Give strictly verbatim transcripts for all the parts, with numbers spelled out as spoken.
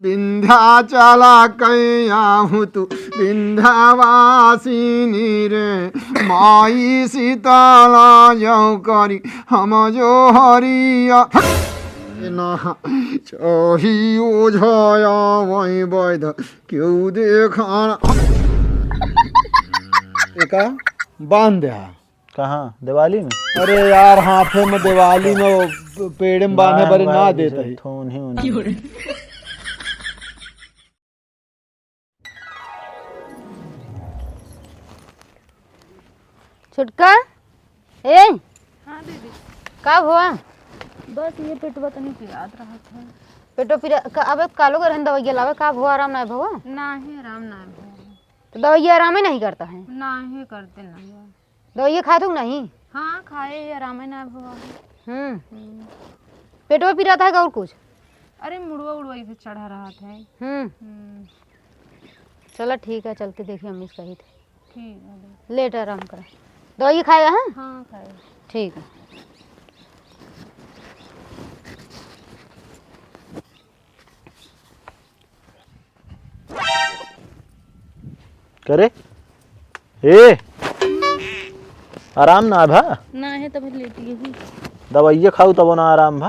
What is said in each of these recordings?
विंध्याचल कइया हूँ तू विंध्यवासिनी रे, माई सीतला जौ करी हम जोहरिया। ना चाही ओझाया वही वैध क्यों देखाना। एका बांध दे हा। कहाँ? दिवाली में? अरे यार, हाथे में दिवाली में वो पेड़े में बांधे बांध बरे ना बांध देत से ही। थोन ही उन्हें। छोटका, ए, हाँ दीदी। का हुआ? बस ये पेटवा तनी पिरात रहत है। पेटवा पिरा-, का, अबे कालो के रहन दवाई लावे, का हुआ, आराम ना भवा? नाही, आराम ना भवा। तो दवाई आराम ही नहीं करता है? नाही करते ना। दवाई खात हो नहीं? हाँ, खाए ही, आराम ही ना भवा। हम्म। हम्म। पेटवा पिरात है कि और कुछ? अरे, मुड़वा उड़वा इसे चढ़ा रहत है। हम्म। हम्म। चला ठीक है, चल के देखी अम्मी से कही थे। ठीक है, ले। लेट आराम करा। दवाई खाया है? हाँ, खाए। ठीक है। करे? ए! आराम ना भा? ना है, तब लेटी ही। दवाइया खाऊ तब ना आराम भा?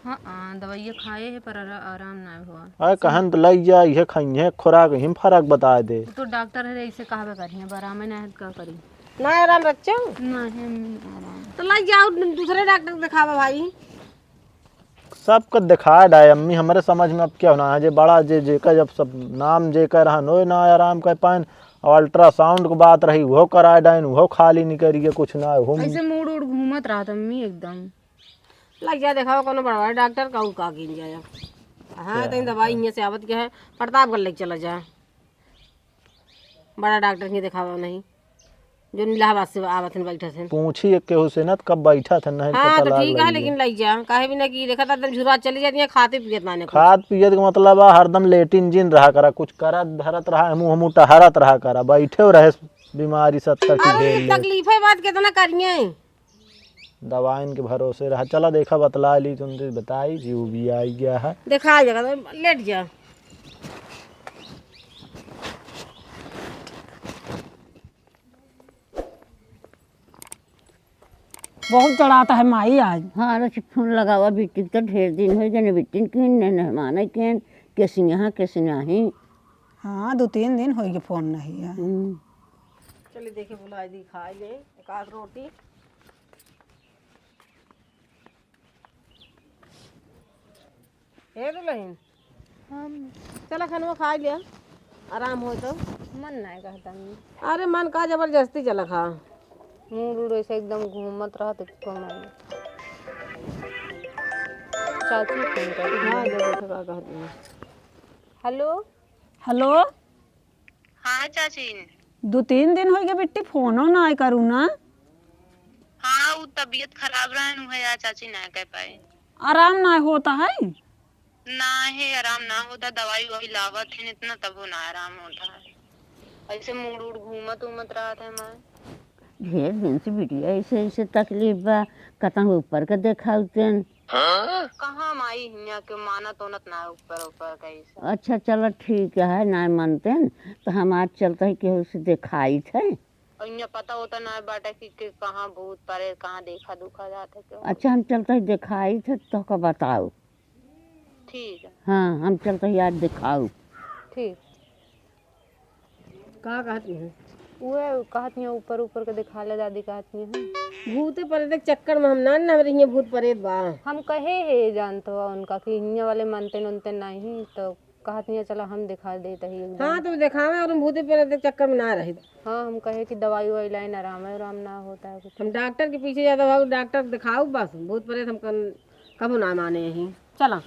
हाँ, हाँ, दवाइया खाए है, पर आरा-, आराम ना हुआ। अरे, कहन तो लई जा, इहे खाई है, खुराक हिम फरक बता दे। वो तो डॉक्टर है, ऐसे कहबे करी है, पर आराम ना है, तो का करी? ना आराम बच्चों? ना है, आराम। तो लई जाओ, दूसरे डॉक्टर दिखावा भाई। सबके दिखाए डाए अम्मी, हमरे समझ में अब क्या होना है, जे बड़ा जे, जेकर जब सब नाम जेकर रहन, ओए ना आराम कर पाएन। और अल्ट्रासाउंड के बात रही, उहो कराए डाइन, उहो खाली निकरिए, कुछ ना हो। ऐसे मूड़ उड़ घूमत रहत अम्मी एकदम। लग जा देखाओ कोनो बड़ा डॉक्टर का, का गिन जाए। हाँ, क्या तनी है? दवाई हियाँ से आवत क्या है, प्रतापगढ़ लेके चला जा। बड़ा डॉक्टर के देखावा नहीं, जो इलाहाबाद से आवत हन, बैठत हन। पूछी एक केहू से ना, तो कब बैठत हन, नहीं हाँ, पता तो लाग ठीक है, लगी लेकिन है। लई जा, काहे भी ना कि देखा था, एकदम झुरा चली जाती है, खाते पियत ना ने कुछ। खात पियत के मतलब है, हरदम लेटिन जिन रहा करा, कुछ करत धरत रहा, मुँह मुँह टहरत रहा करा, बैठे रहे बीमारी सत्तर की अरे, झेल ले। तकलीफे बात कितना करिए। दवाइन के भरोसे रहा। चला देखा, बतला ली, तुमसे बताई, जीव भी आई गया है। देखा जाएगा, तो लेट जा। बहुत जड़ाता है माई आज। हाँ, अरे फोन लगावा बिट्टी के, तो ढेर दिन होइ गए बिट्टी के, न मेहमान के, केसिया, केसिया ही। हाँ, दो तीन दिन होइ गए फोन नहीं है। हम्म। चलिए देखे, बुलाई दी, खाई ले एक आध रोटी। ए दुल्हन, हम चला खानवा खाई लिया, आराम हो तो। मन नाय कहता नहीं। अरे मन का जबरदस्ती चला खा। मूड उड़ ऐसे एकदम घूमत रहत, एको मन। चाची फोन कर। हाँ, ये देखो का कहती है। हेलो। हेलो। हाँ चाची। दो तीन दिन होइ गए बिट्टी, फोनो ना आए करू ना। हाँ, उ तबीयत खराब रहन, उहे आ चाची ना कह पाए। आराम ना होता है? ना है, आराम ना होता, दवाई ववाई लावत है इतना, तबो ना आराम होता है। ऐसे मूड उड़ घूमत उमत रहत है माँ। ढेर दिन से बिटिया ऐसे, ऐसे तकलीफ बा, कतहूँ ऊपर के देखाउतेन। कहाँ माई हियाँ के मानत ओनत ना ऊपर ऊपर का ई सब। अच्छा चलो ठीक है, ना मनतेन तो हम आज चलते ही केहू से देखाइत है। और इहाँ पता होता ना बाटे कि, कि कहाँ भूत परेत, कहाँ देखा दुखा जात है केहू। अच्छा हम चलते ही देखाइत है, तोहका बताओ। ठीक है। हाँ हम चलते ही आज देखाओ। ठीक। का कहत ही है? उहे कहत ही है, ऊपर ऊपर के देखा ले दादी कहत ही है। भूते प्रेत के चक्कर में हम ना, ना हमरे हियाँ भूत प्रेत बा। हम कहे है जानत हो उनका कि हियाँ वाले मनते ननते नहीं, तो कहत ही है चला हम देखा देत ही एक बार। हाँ तो देखावे और हम भूते प्रेत के चक्कर में ना रही। हाँ हम कहे कि दवाई ववाई लाइन आराम है, आराम ना होता है कुछ। हम डॉक्टर के पीछे जाता भाग, डॉक्टर देखाओ बस, भूत प्रेत हम कन कबो ना माने यही। चला।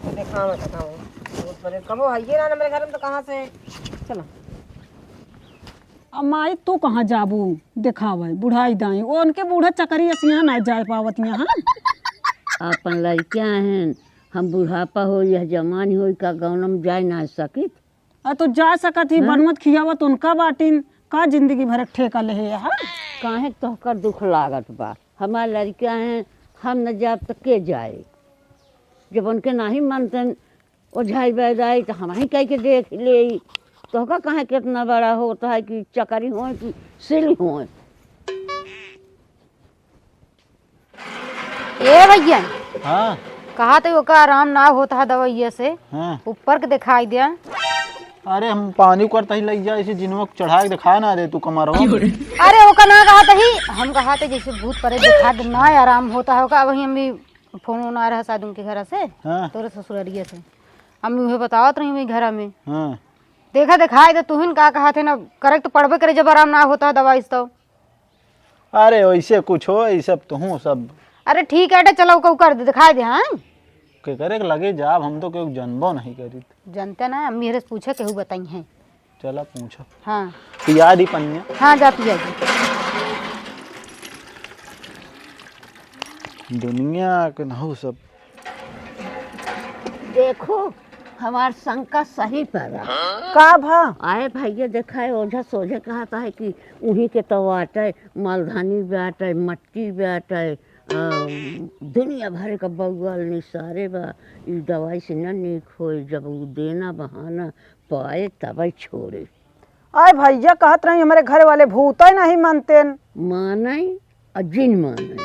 देखावे, देखावे। भूत प्रेत कबो है ये ना मेरे घर में तो कहाँ से? चला। अब माई तू कहाँ जाबू देखावे? बुढ़ाई दाई। वो उनके बूढ़ा चकरी असिया ना जाए पावत यहाँ। आपन लड़कियाँ हैं, हम बुढ़ापा हो या जवानी हो, का गौनम जाए ना सकित? आ तो जा सकत ही, हैं? बनवत खियावत उनका बाटिन, का जिंदगी भर ठेका लेहे यहाँ? काहे तोहकर दुख लागत बा? हमार लड़का हैं, हम न जाब त के जाए? जब उनके नाही मनतन, ओझाई बैदाई तो हम ही कह के देख ले। तोहका कहे कितना बड़ा होता है कि चकरी होए कि सिल होए। ए भैया, हाँ। कहा तो ओका आराम ना होता है दवाइया से। हाँ। ऊपर के दिखाई दिया। अरे हम पानी करता ही लग जाए, इसे जिनवा को चढ़ा के दिखा ना दे तू कमरवा। अरे ओका ना कहा तो ही, हम कहा तो जैसे भूत परे दिखा दे ना आराम होता है ओका। वही हम भी फोन वोन आ रहा शायद उनके घर से, हाँ। तोरे ससुररिया से। हम उहे बतावत रही वही घर में। हाँ। देखा दिखाई दे तुहिन का कहा थे ना, करेक्ट पड़बे करे जब आराम ना होता है दवाई से तो। अरे वैसे कुछ हो, ये सब तो हूँ सब। अरे ठीक है, चलो कहू कर दे, दिखाई दे, हाँ? के करे के लगे जाब, हम तो केहू जनबो नहीं करी। जनते ना, अम्मी हरे से पूछे केहू बताई हैं। चला पूछो। हाँ। पिया दी पनिया। हाँ, जा पिया दी। दुनिया के नहु सब। देखो, हमार शंका सही पड़ा। का भा? आए भैया, देखा है, ओझा सोझे कहता है कि उहीं के तो बाटे, मालधानी बाटे, मट्टी बाटे, अम, दुनिया भर का बउआल निसारे बा। ई दवाई से न नीक होई, जब उ देना बहाना पाए तबै छोड़े। आए भैया, कहत रही हमरे घर वाले भूतै नहीं मानतेन। मानई और जिन मानई,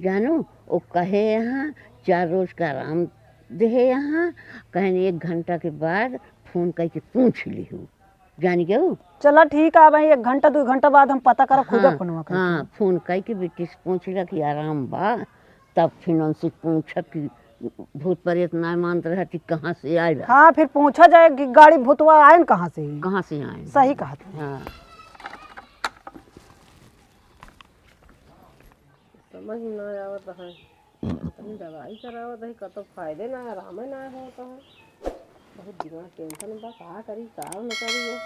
जानो, ओ कहे यहाँ चार रोज का आराम देहे यहाँ, कहन एक घंटा के बाद फोन करके पूछ लिहू, जान गयो। चला ठीक है, अब एक घंटा दो घंटा बाद हम पता करब, खुदे हाँ, फोनवा करके। हाँ, फोन करके बेटी से पूछ लिया कि आराम बा, तब फिर उनसे पूछब कि भूत प्रेत ना मानत रहती, कहाँ से आए बा? हाँ, फिर पूछा जाए कि गाड़ी भूतवा आए न कहाँ से ही? कहाँ से आए? सही कहत है। हाँ। समझ में ना आवत है। तनी दवाई करावत है, कतो फायदे ना, आरामे ना होत है। बहुत दिमाग टेंशन बा, का करी, का न करी।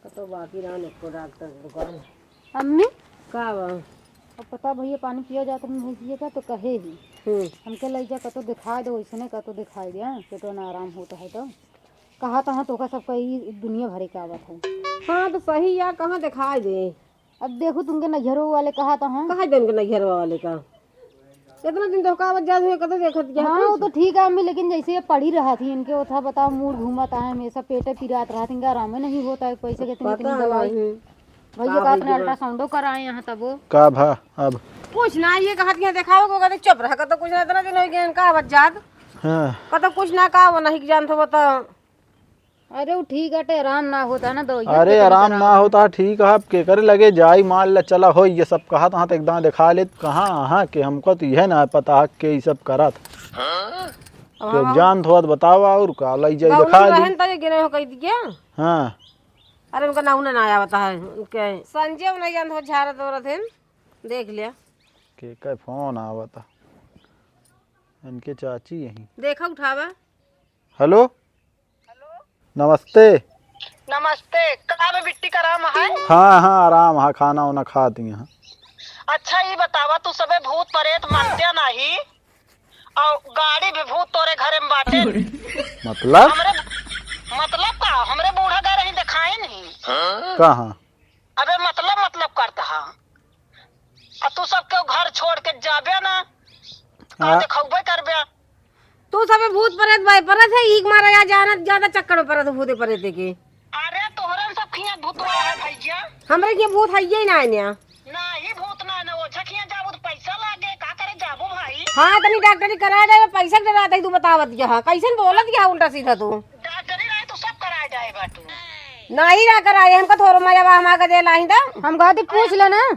कतो बाकी रहन एको डॉक्टर के दुकान। अम्मी? का बा? अब पता भैया पानी पिया जात रही भैंसिया का तो कहे ही। हम्म। हमके लई जा कतो दिखाई दो, वैसने कतो दिखाई दे, हाँ, पेटवा ना आराम होत है तो। कहा तो हाँ, तोका सबका ई दुनिया भरे के आवत है। हाँ, तो सही या, कहाँ दिखाई दे? अब देखो, तुमके नैहरो वाले कहा तो हाँ। कहा दे उनके नैहरो वाले का? इतना दिन तो का आवत जात हुए, कतो देखत गया हाँ, कुछ? वो तो ठीक है अम्मी, लेकिन जैसे ये पड़ी रहत ही, इनके ओथा बताओ, मूड घूमत है, हमेशा पेटे पिरात रहत, इनका आराम नहीं होता है, पैसे के इतनी, इतनी पता दवाई। नहीं। भैया का का अपने हो गया? अल्ट्रासाउंडो कराए यहाँ तब वो। का भा अब? कुछ ना, ये कहत यहाँ देखाओ को, कहते चुप रह, कतो कुछ ना, इतना दिन हो गया इनका आवत जात। हाँ। कतो कुछ ना का, वो नहीं जानत हो तो। अरे वो ठीक हटे, आराम ना होता है ना दवाइया अरे के, आराम ना होता है, ठीक है, अब के करे लगे जाई, मान ले चला हो, ये सब कहा तहाँ तो एकदम दिखा लेत, कहाँ अहाँ के, हमको तो यह ना पता है के ई सब करत। अब केहू हाँ। जानत होत बतावा, और का लई जाई गौना दिखा में ली। रहन तो ये गिने हो कह दिया। हाँ। अरे उनका नाऊ ना, ना आवता है, उनके संजय नहीं जानत हो, झारत औरत है, देख लिया। के का फोन आवता, इनके चाची यही। देखा उठावा। हेलो। नमस्ते। नमस्ते, का बे बिट्टी का आराम है? हाँ, हाँ, आराम है, खाना वाना खाती हैं। अच्छा, ई बतावा, तू सबे भूत प्रेत मानते नहीं, और गाड़ी भी भूत तोरे घरे में बाटे। मतलब? हमरे, मतलब का? हमरे बूढ़ा गए रही, दिखाई नहीं। कहाँ? अबे मतलब, मतलब करता है। आ तू सब केहू घर छोड़ के जाबे ना, का हाँ। देखौबे करबे। तू सबे भूत प्रेत भय परत है, ई के मारे या जानत ज्यादा चक्कर में परत भूते प्रेत के। अरे तोहरन सब खिया भूतवा है भैया। हमरे के भूत है ही ना है न्या। नाही भूत ना, ना ओझा खिया जाबू तो पैसा लागे, का करे जाबू भाई? हाँ, तनी डॉक्टरी करा जाए, पैसा के डरात है तू बतावत गया, कैसन बोलत गया उल्टा सीधा तू। डॉक्टरी रहे तो सब करा जाए बाटू। नाही ना कराए, हमका थोरो मजा बा, हमार का दे लाही दा। हम कहती पूछ ले ना।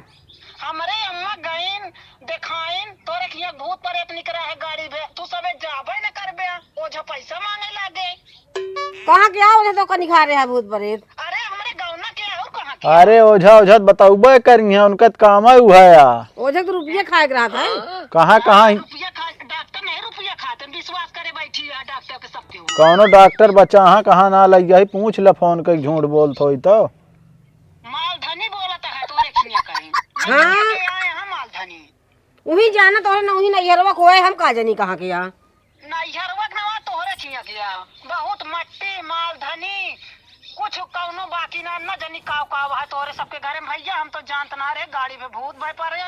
हमरे अम्मा गईन, देखाइन, तोरे खिया भूत प्रेत निकरा है गाड़ी में, तू सबे जाबे न करबे, ओझा पैसा मांगे लागे। कहाँ के आओ, ओझा तो कनी खा रहे हैं भूत प्रेत। अरे, हमरे गौना के और कहाँ के? अरे, ओझा, ओझा त बतौबे करी हैं, उनका त काम है उहया। ओझा तो रुपये खाए के रहत है। कहाँ, कहाँ? रुपया खा, डॉक्टर नहीं रुपया खाते, विश्वास करे बैठी है डॉक्टर के सबके ऊपर। कौनो डॉक्टर बचा हाँ, कहाँ ना लग जाई, पूछ ले फोन के, झूठ बोलत होई तो। मालधनी बोलत है तोरे खिया कहीं। हाँ। नैहरवा के आए हैं मालधनी। उही जाना तोरे न, उही नैहरवा को है, हम का जानी कहाँ के आ। नैहरवा के नवा तोहरे खिया के आ। बहुत मट्टी, मालधनी, कुछ कौनो बाकी ना, न जानी काव काव है तोहरे सबके घरे में भैया, हम तो जानत ना रहे, गाड़ी में भूत भय पड़े,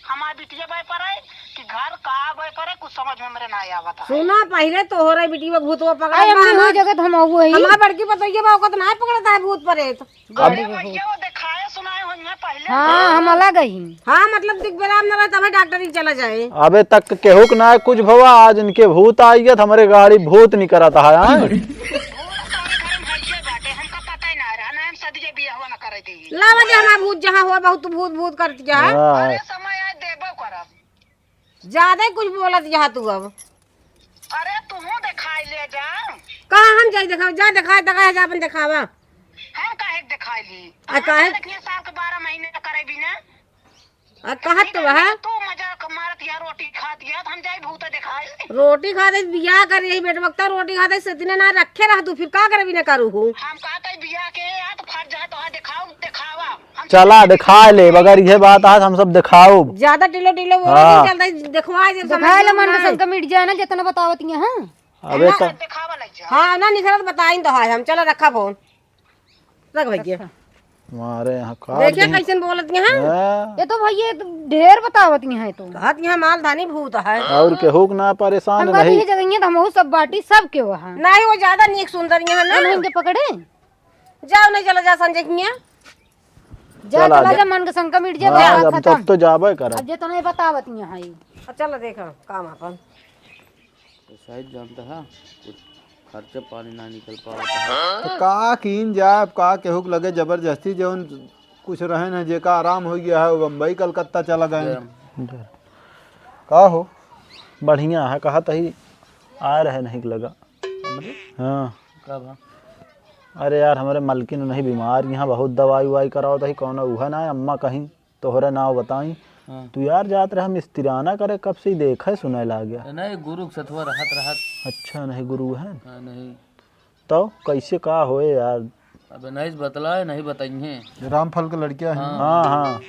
हमार बिटिया भय पड़े, कि घर का आवे करे, कुछ समझ में हमरे ना आवत है। सुना, पहिले तोहरे बिटिया भूतवा पकड़ा अरे बा अम्मा, हमार। वही जगह तो हम आऊ ही। हमार बड़की पतोहिया बा, ओका तो ना पकड़ता है भूत प्रेत। अरे भैया, वो देखाए सुनाए होइहैं पहिले। हाँ, हम अलग ही। हाँ, मतलब दिख बेराम न रहे, तबे डॉक्टर ही चला जाए। अबे तक केहू के ना कुछ भवा, आज इनके भूत आई गया, तो हमरे गाड़ी भूत निकरत है, हाँ? भूत तोरे घर में भैया बाटे, हमका पता ही ना रहा, ना हम सदिये बियाहवा न करे दी। लावा जे हमार भूत जहाँ हुआ, बहुत भूत भूत करती है। हाँ। अरे समय आए देबो करब। ज्यादा ही कुछ बोलत यहाँ तू अब। अरे तुहू देखाई ले जा। कहाँ हम जाई देखावा? जा देखाए, देखाए, जा अपन देखावा। हम काहे के देखाई ली? आ, हम काहे? इतने साल के बारह महीने का करेबी ना। आ, कहत तो इतने वह। तू मजाक मारत यहाँ रोटी खात यहाँ, तो हम जाई भूत देखाई। रोटी खाते बियाह कर यही बेटबकता रोटी खाते से इतने ना रखे रह तू, फिर का करबी ना करू हो? हम कहते बियाह के याद फट जाए तो हाँ देखाऊ, देखावा। चला, दिखा ले, अगर इहे बात है, हम सब दिखाउब। ज्यादा टिलो टिलो बोलो, हाँ। नहीं चलता, दिखवा दे, दिखा ले, मन के शंका मिट जाए ना, जितना बतावत यहाँ। अबे ना, त दिखावा लग जा। हाँ, ना निकलत बताइन तो है हम। चला, रखा फोन। रख भैया। मारे यहाँ का देखिए दिन। कैसन बोलत यहाँ। हाँ। ये तो भैया, ये तो ढेर बतावत यहाँ है तो। कहत यहाँ माल धानी भूत है। और केहू के ना परेशान हम कहते रही। ये जगह ये तो हम सब बाटी, सब के वहाँ। नहीं, वो ज्यादा नीक सुंदर यहाँ ना। हम इनके पकड़े? जाओ, नहीं चला जा संजय किया। जा, चला चला जा। जा, मन के शंका मिट जाए, हाँ, बात अब खत्म। तब तो जाबे करब। अब जे तने बतावत नहीं है। आ, चल देखा काम अपन। तो शायद जानता है, कुछ खर्चा पानी ना निकल पावत है। तो का कीन जाए, अब का केहू के लगे जबरदस्ती, जौन कुछ रहे ना, जेका आराम हो गया है, वो बम्बई कलकत्ता चला गए। गरम। का हो? बढ़िया है, कहा तही आ रहे नहीं लगा। हमरे? हाँ। का बा? अरे यार, हमरे मलकिन नहीं बीमार, यहाँ बहुत दवाई उवाई करावत ही, कौनो उहे ना है, अम्मा कहीं तोहरे नाव बताई। हाँ। तू यार जात रहे मिस्तिराना करे, कब से ही देखे सुने लाग गया। नहीं, गुरु के सथवा रहत रहत। अच्छा, नहीं गुरु है? हाँ, नहीं। तो कैसे का होए यार? अबे नहीं बतलाए, नहीं बताइए। ये रामफल के लड़किया है। हाँ। हाँ, हाँ।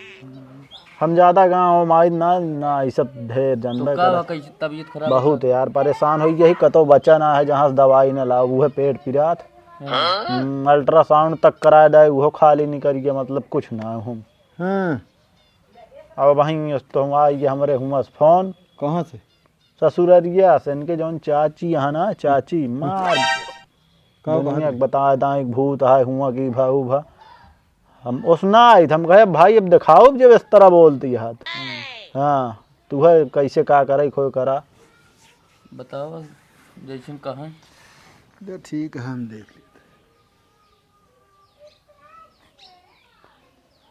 हम ज्यादा गाँव माई ना, ना, ये सब ढेर तो जानबे का करत। बा, कैसे तबीयत खराब बहुत बा? यार, परेशान हो गई, कतो बचा ना है, जहाँ से दवाई ना लाओ, उहे पेट पिरात। हाँ। हम्म, अल्ट्रासाउंड तक कराए डाए, उहो खाली निकल गया, मतलब कुछ ना हो। हाँ। अब वहीं तो हम आई गए, हमरे हुआ से फोन। कहाँ से? ससुररिया से, इनके जौन चाची है ना, चाची, मार का दुनिया कहत के बता दा, एक भूत है, हुआ की भा, ऊ भा। हम ओसना आई, हम कहे, "भाई, अब दिखाओ, जब इस तरह बोलती है तो।" हम्म। हाँ, तू है, कैसे का करे, खोए करा। बताओ, जैसन कहा। ले, ठीक है, हम देख लेते।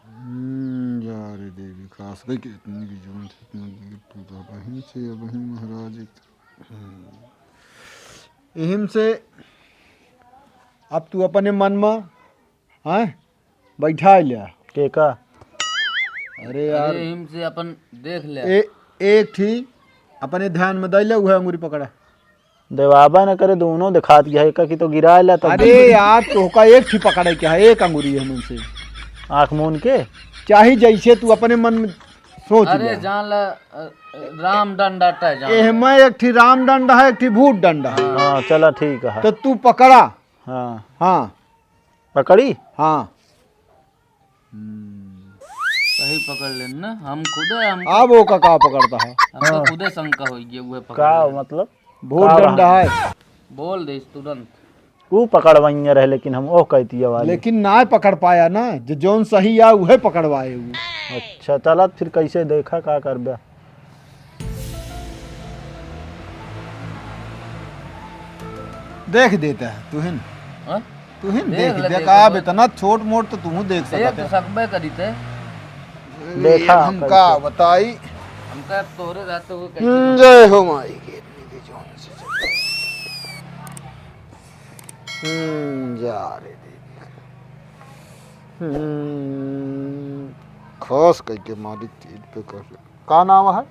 हम्म, जा रे देवी, खास करके इतनी की जौन से इतना गिर तू तो वहीं से, वहीं महाराज एक, हम्म। इहिम से अब तू अपने मन में, हैं, बैठा लिया। के का? अरे यार। अरे इहिम से अपन देख ले। ए-, एक ठी अपने ध्यान में दै ले, उहे अंगुरी पकड़ा। देवाबा न करे, दोनों दिखात गया है, एका की तो गिरा ला तब। अरे यार, तोहका एक ठी पकड़े के है, एक अंगुरी है मन से। आँख मून के? चाहे जैसे तू अपने मन में सोच अरे ले। जान ला, अ, राम डंडा टा जान ला। एहमे एक ठी राम डंडा है, एक ठी भूत डंडा है। हाँ, चला ठीक है। तो तू पकड़ा। हाँ। हाँ। पकड़ी? हाँ। हम्म। सही पकड़ लेन ना, हम खुदे, हम अब ओका का पकड़ता है? हमका हाँ। खुदे शंका हो गया, उहे पकड़ का लेन। मतलब? भूत का डंडा रहा? है। बोल दे तुरंत। ऊ पकड़वाइए रहे, लेकिन हम ओह कहतिया वाली। लेकिन ना पकड़ पाया ना, जो जौन सही आ, उहे पकड़वाए ऊ। अच्छा, चलत फिर कैसे देखा, का करबे? देख देता है, तुहिन। हाँ? तुहिन देख देख ले, दे, देख का ले। अब इतना छोट मोट तो तुहू देख देख सकत तो है। सकबे करी ते। देखा ये हम कैसे। का बताई। हमका तोहरे रहते हुए कैसे हम्म, जय हो माई के। हम्म, जा रे देवी। हम्म, खास करके मालिक तीन पे कर। का नाम है?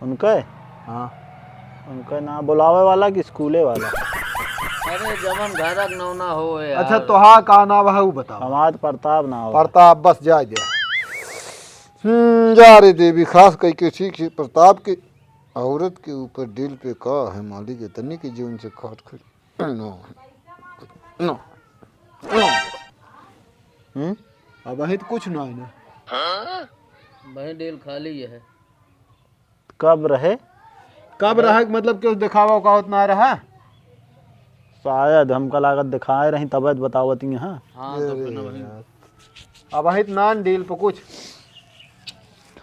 उनके? हाँ। उनके नाम बुलावे वाला कि स्कूले वाला? अरे, जवन घरक नौना हो यार। अच्छा, तोहार का नाम है, वो बताओ। हमार प्रताप नाम है। प्रताप, बस जा, जा। हम्म, जा रे देवी, खास करके ठीक से प्रताप के औरत के ऊपर दिल पे का है मालिक, इतनी की जो उनसे खाट खड़ी। नो। नो। नो। हम्म? अब वहीं तो कुछ ना है ना। वहीं डेल खाली है। कब रहे? कब रहे के मतलब, केहू देखावा का होत ना रहा? शायद हमका लागत देखाए रही, तबे त बतावत ही हाँ। हाँ, तब तो ना भाई। अब अहित नान डील पर कुछ।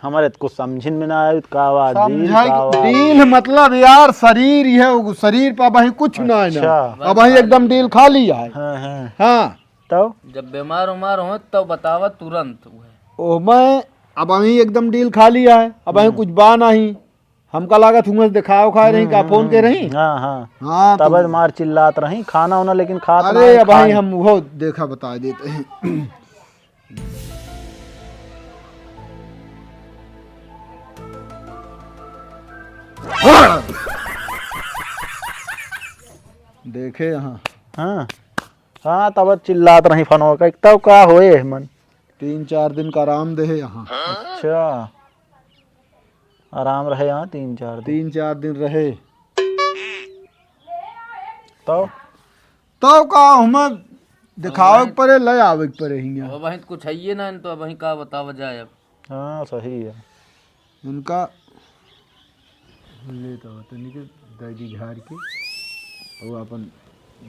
हमारे त कुछ समझिन में ना आयु, का बा डील, समझाई का बा? डील मतलब यार, शरीर है, वो शरीर पर अबहीं कुछ ना है ना। अच्छा। अबहीं एकदम डील खाली है। हाँ, हाँ। हाँ। तब? जब बीमार उमार हो, तब बतावा तुरंत उहे। ओह, मैं अबहीं एकदम डील खाली है, अबहीं हम्म। कुछ बा नहीं। हमका लागत हुआ देखाओ खाए रही, का हम्म, फोन के हम्म, रही? हाँ, हाँ। हाँ, तबे तो मार चिल्लात रही, खाना उना लेकिन खात अरे, ना, अबहीं खान- हम वो देखा बता देते हैं। देखे यहाँ। हाँ। हाँ, तब चिल्लात रही फोनवा का, तब का होए मन? तीन चार दिन का आराम देहे यहाँ। अच्छा, आराम रहे यहाँ तीन चार दिन। तीन चार दिन रहे। तब? तब का, हमें देखावे के परे, ले आवे के परे हियाँ। अब वहीं कुछ है ये ना, तो अब वहीं का बतावा जाए अब। हाँ, सही है। उनका ले तो तनी के दादी झाड़ के, वो अपन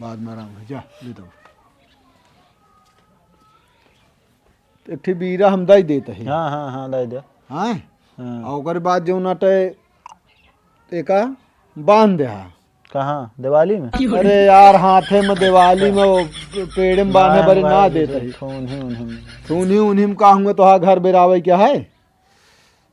बाद में आराम है, जा, ले तो। एक ठे बीरा हम दई देत है। हाँ, हाँ, हाँ, दई दे। हाँ? हाँ। और ओकर बाद जौन अटे एका बांध दे हा। कहाँ? दिवाली में? अरे यार, हाथे में दिवाली में वो पेड़े में बांधे बरे ना देत है। थून्ही उन्ही में। थून्ही उन्ही में का हुआ तो हा घर बेरावे क्या है?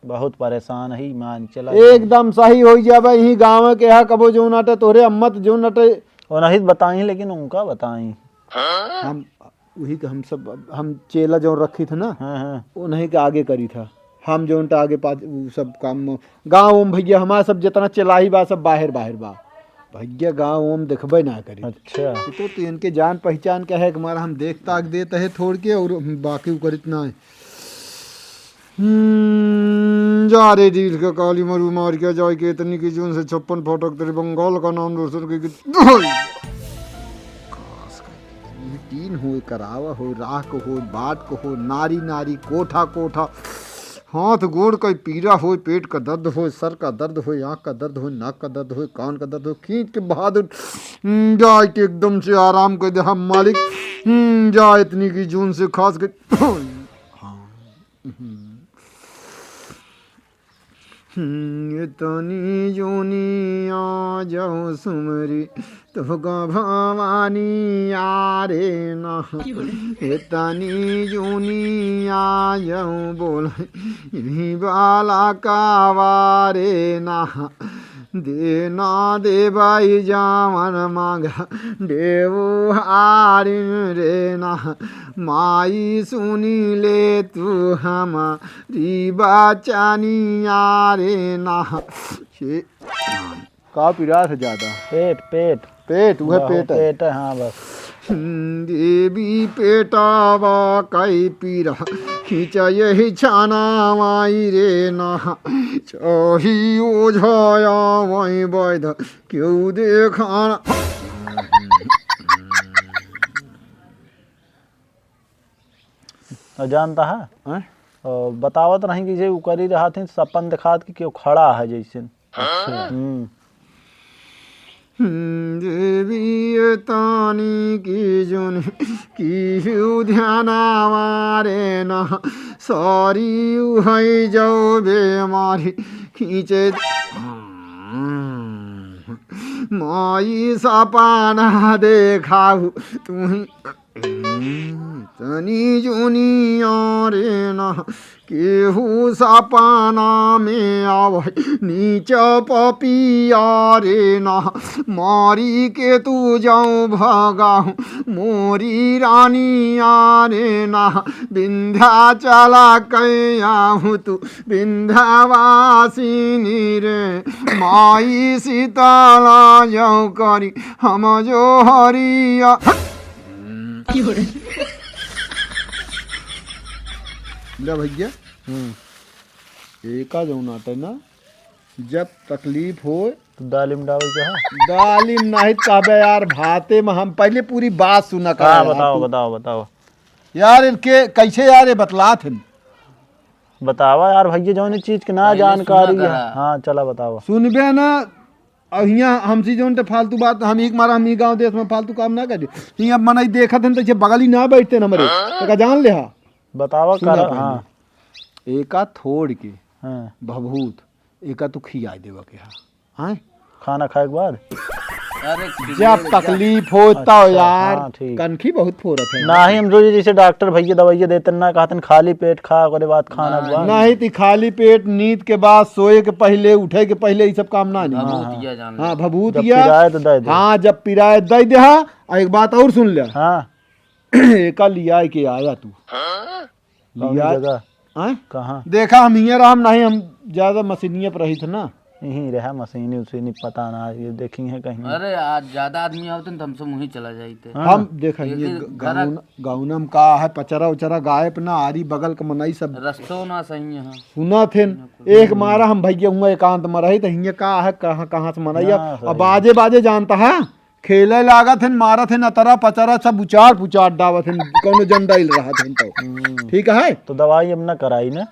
बहुत परेशान है, मान चला। एकदम सही हो जाबे, यही गाँव के हा, कबो जौन अटे तोहरे अम्मत जौन अटे। ओ नहीं बताई, लेकिन उनका बताई। हम वही के हम सब, हम चेला जौन रखी थे ना, हाँ, हाँ। उन्हीं के आगे करी था। हम जौन टा आगे पाछ, उ सब काम में, गाँव में भैया हमारा सब जितना चेलाही बा, सब बाहर, बाहर बा। भैया गाँव में देखबे ना करी। अच्छा। तो, तो इनके जान पहचान के है, हमारा हम देख ताक देत है थोड़ के, और हम बाकी उ करित ना है। हम्म, जा रे डील के काली मरू मार के जाए के इतनी की जून से छप्पन फाटक तेरे बंगाल का नाम रोशन के, के खास करके टीन होए, करावा होए, राख होए, बाट को होए, नारी नारी, कोठा कोठा, हाथ गोड़ का पीरा होए, पेट का दर्द होए, सर का दर्द होए, आँख का दर्द होए, नाक का दर्द होए, कान का दर्द होए, खींच के बहादुर, हम्म, जाए के एकदम से आराम कर दे हम मालिक। हम्म, जा इतनी की जून से खास कर, हाँ। हम्म। हम्म, इतनी जूनी आ जाओ सुमरी तोहका भवानी यारे ना। इतनी जूनी आ जाओ बोल इन्हीं बाला कावारे ना। देना देबाई जावन मांगा देवो हारिन रे ना। माई सुनी ले तू हमारी बचनिया रे ना। ये का पिरात है ज्यादा? पेट, पेट। पेट, उहे बहुत पेट है। पेट है, हाँ, बस। देवी पेटावा कई पीरा खींचा यही छाना माई रे ना। चाही ओझाया वही वैद क्यों देखाना। और जानता है? हैं? और बतावत रही कि जे उ करी रहा थी, सपन दिखात कि केहू खड़ा है जैसे। अच्छा। हम्म। हम्म, देवी ये तानी की जुन की ध्याना मारे ना, सारी उहई जाओ बेमारी खींचे। माई सपना देखाऊ तुही। तनी जुनिया रे ना, केहू सपना में आवे, नीचा पपिया रे ना, मारी के तू जाऊं भगाऊं, मोरी रानिया रे ना, विंध्याचल के आहू तू विंध्यवासिनी रे, माई सीतला जाऊं करी हम जो हरिया। ले भैया, हम्म। एका जौन आटे ना, जब तकलीफ होए, तो दालिम डावे के है? दालिम नहीं कहबे यार, भाते में हम पहले पूरी बात सुना कर हाँ, यार, बताओ, तू बताओ, बताओ। यार, इनके कैसे यार, ये बतलात हैं। बतावा यार भैया, जौन चीज के ना पहले जानकारी सुना है। करा। हाँ, चला बतावा। सुनबे ना, अब हियाँ हमसे जौन ते फालतू बात, हम एक मारा हम ई गाँव देश में फालतू काम ना करी। हियाँ मनई देखत हन तो जे बगली ना बैठते न हमरे। हाँ? तो का जान ले हा? बतावा सुना करा, पहले। हाँ। एका थोड़ के हाँ। भभूत, एका तू खियाई देवा के हा। हाँ? खाना खाए के बाद? अरे, जब तकलीफ हो अच्छा, तब यार, हाँ, ठीक। कनखी बहुत फोरत है। नाही, हम जो जैसे डॉक्टर भैया दवाइयाँ देते ना, कहते हैं, "खाली पेट खा, ओकरे बाद खाना के बाद।" नहीं, ती खाली पेट, नींद के बाद, सोए के पहले, उठे के पहले, ये सब काम ना नहीं। हाँ, भभूतिया हाँ। जान हाँ, ले। भभूतिया। जब पिराए तो दे दे। हाँ, जब पिराए दे दे, हाँ। और एक बात और सुन ले। हाँ। एका लिया के आया तू। हाँ? कौन लिया जगह? आय? कहाँ? देखा, हम हियाँ रहम नहीं, हम ज्यादा मशीनिये पर रही थे ना। यहीं रहा, मशीनी उशीनी पता ना, ये देखी है कहीं। अरे, आज ज्यादा आदमी आवते न, तो हमसे मुँही चला जाते। हाँ। हम देखा, एक ये दिन ग-, घर गाउन-, गाउनम का है, पचरा उचरा गायब ना, आरी बगल के मनई सब। रस्तो ना सही है। सुना थे न, ना कुछ। एक मारा हम भैया हुआ एकांत में रही, तो हियाँ का है, कहाँ, कहाँ से मनई ना, अब सही। बाजे, बाजे जानता है। खेले लागत हन, मारत हन, अतरा पचरा सब उचार पुचार डावत हन, कौनो जन डाइल रहत हन तो। हम्म। ठीक है? तो दवाई अब ना कराई ना?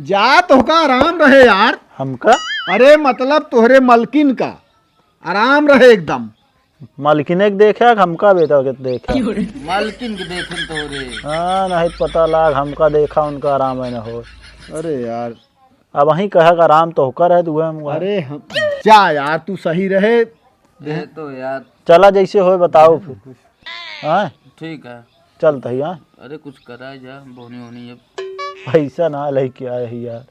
जा, तोहका आराम रहे यार। हमका? अरे, मतलब तोहरे मलकिन का आराम रहे एकदम। मलकिन के देखा, हमका बेटा के देखा। मलकिन के देखन तोहरे। हाँ, नहीं पता लाग, हमका देखा, उनका आराम है ना हो। अरे यार। अब वहीं कहा का आराम तो होकर है, तू हम अरे हम, जा यार, तू सही रहे। ये तो यार। चला जैसे होए बताओ फिर। हाँ? ठीक है। चलता ही, हाँ? अरे कुछ करा जा, बोनी होनी अब। पैसा ना लेके आए ही यार।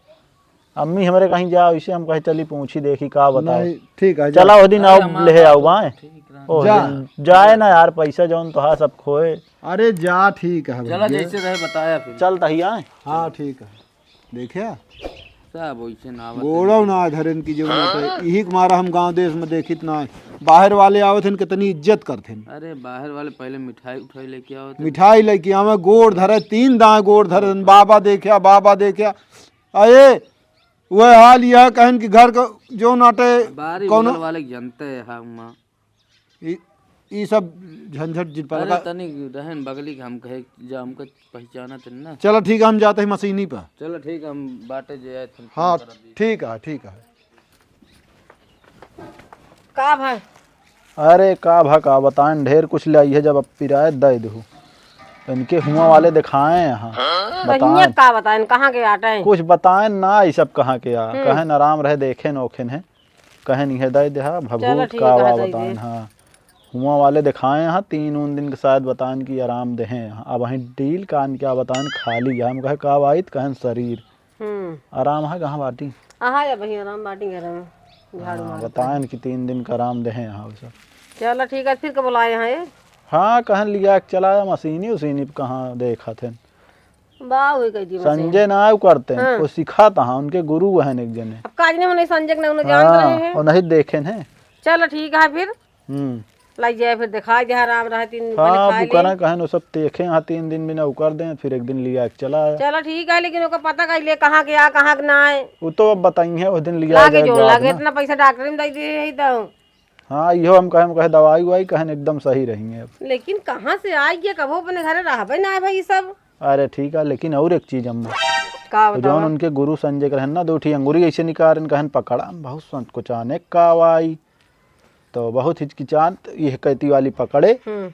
अम्मी हमरे कहीं जाओ, इसे हम कहे चली पूछी देखी का बताओ। नहीं, ठीक है, जा। चला वो दिन अरे आओ, हमारा ले आओ बात बाएं। ठीक रहा। ओ जा। दिन जाए ना यार, पैसा जौन तो हा सब खोए। अरे जा, ठीक है चला भैया। जैसे रहे बताया फिर। चलता ही आए। हाँ, ठीक है। देखा? सब वैसे ना आवत गोड़ो है। ना धरन की जो ना करे। यही के मारा हम गांव देश में देखित ना है। बाहर वाले आवत हन, कितनी इज्जत करत हन। अरे, बाहर वाले पहले मिठाई उठाई लेके आवत हन। मिठाई लेके आवे, गोड़ धरे, तीन दाएं गोड़ धरे, "बाबा देखा, बाबा देखा।" अरे, वह हाल यह कहन कि घर का जो नाटे बाहरी कौनो बगल वाले के जानते हैं, हाँ, माँ। ई, ई सब झंझट जिन पर अरे लगा। तनी रहन बगली के हम कहे जा, हमको पहचानत है ना। चलो ठीक है, हम जाते हैं मशीनी पर। चलो ठीक है, हम बाटे जे आए थे, हाँ, फोन करब जी। ठीक है, ठीक है। का भा? अरे का भा का बताएं, ढेर कुछ ले आई है, जब अब पिराए दे दहू। इनके हुआ वाले दिखाए यहाँ। बताएं। कहिए का बताएं, कहाँ के आटे हैं? कुछ बताएं ना, ई सब कहाँ के आ। हम्म। कहें आराम रहे, देखें नोखें है। कहेन इहे दइ देहा, चलो भभूत ठीक का है, बा दइ दे। बताएन, हाँ। हुआं वाले देखाए हाँ, तीन उन दिन के शायद बताएन कि आराम देहे हाँ। अब वहीं डील कान क्या बताएन, खाली है। हम कहे, "का बाइत?" कहेन, "शरीर।" हम्म। आराम है, कहाँ बाटी? आहा, अब वहीं आराम बाटी घर में, झाड़ू हाँ, मारत बताएन है। कि तीन दिन का आराम देहे हाँ, वैसा। चलो ठीक है, फिर कब बुलाए हैं ये? हाँ, कहन लिया कि चला जा मशीनी उशीनी पे कहाँ देखत हैं। बा, वही कह दिए मशीन। संजय ना आयु करते हैं, हाँ। वो सिखाता हाँ, उनके गुरु हैं एक जने। अब काज नहीं होने संजय के ना उन्हें जानत हाँ, रहे हैं। और नहीं देखे हैं। चलो ठीक है फिर। हम्म। लाई जाए फिर दिखाई दे, आराम रहे तीन दिन हाँ, खाए वो ले। करा कहन, वो सब देखे हाँ, तीन दिन बिना उकर दें, फिर एक दिन लिया के चला आया। चलो ठीक है, लेकिन ओकर पता कर ले कहाँ के आ, कहाँ के ना आए। वो तो अब बताई है, उस दिन लिया लागे जाए जो बाद लागे, में। इतना पैसा डॉक्टर में दे दिए है तो। हाँ, इहो हम कहे, हम कहे दवाई उवाई कहन एकदम सही रही है अब। लेकिन कहाँ से आई ये, कबो अपने घरे रहबे ना है भाई सब। अरे ठीक है, लेकिन और एक चीज अम्मा, का तो जौन बतावा? उनके गुरु संजय के रहन ना, दो ठी अंगुरी ऐसे निकारन कहन पकड़ा, हम बहुत संकोचाने का आई, तो बहुत हिचकिचान, तो ये कैती वाली पकड़े, हम्म।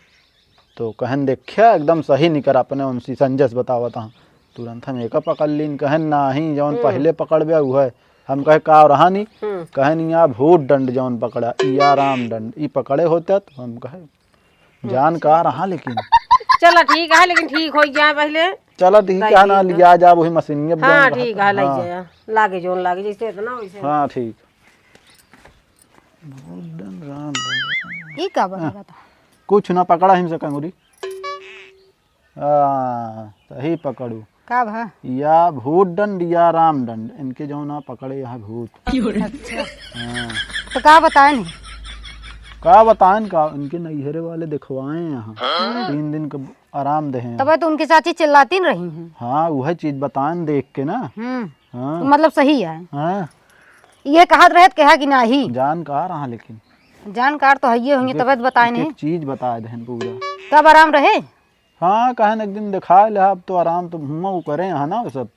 तो कहन, "देखा, एकदम सही निकर अपने उनसे संजय से बतावत हाँ।" तुरंत हम एका पकड़ लीन, कहन, "नाही, जौन हम्म। पहले पकड़बे उहे।" हम कहे, "का रहा नी?" हम्म। कहन, "या भूत डंड जौन पकड़ा, या राम डंड, ई पकड़े होते।" तो हम कहे, "जान का रहा लेकिन?" चला ठीक है, लेकिन ठीक हो जाए पहले। चला ठीक है ना, लिया जा वही मशीनिया हाँ, ठीक है, लग जाए। लागे जौन लागे, जैसे इतना वैसे। हाँ, ठीक। भूत डंड, राम डंड। ई का बा हाँ। कुछ ना पकड़ा हमसे कंगुरी। हाँ, सही पकड़ू। का भा? या भूत डंड या राम डंड, इनके जौन ना पकड़े यहाँ भूत। अच्छा। हाँ। तो का बताएन? का बताएन का, इनके नैहरे वाले दिखवाए यहाँ। हम्म। तीन दिन के आराम देहे हैं। तबे तो उनके चाची चिल्लाती न रही हैं। हाँ, वह चीज बताएन देख के ना। हम्म। हाँ। तो मतलब सही है। हाँ। ये कहत रहे त कहा कि नाही। जान का रहा लेकिन। जानकार तो हइये होंगे, एक, तबे तो बताए एक, नहीं। एक चीज बताए देहन पूरा। तब आराम रहे? हाँ, कहन एक दिन दिखाए ले, अब तो आराम तो हुआ वो करे यहाँ ना वो सब।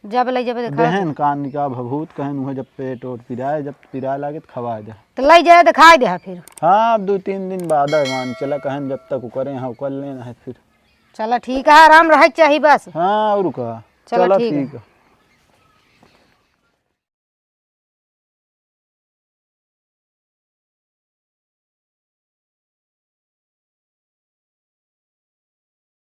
जब लइ जाबे देखाइ दे। देहन कान का भभूत कहन, उहे जब पेट ओट पिराए, जब पिराए लागे त खवाइ दे। त लइ जाए देखाइ दे फिर। हाँ, अब दू तीन दिन बाद है, मान चला कहन जब तक उकरे यहाँ उकर लेना है फिर। चला ठीक है, आराम रहे के चाही बस। हाँ, और का। चला चला ठीक है। ठीक है।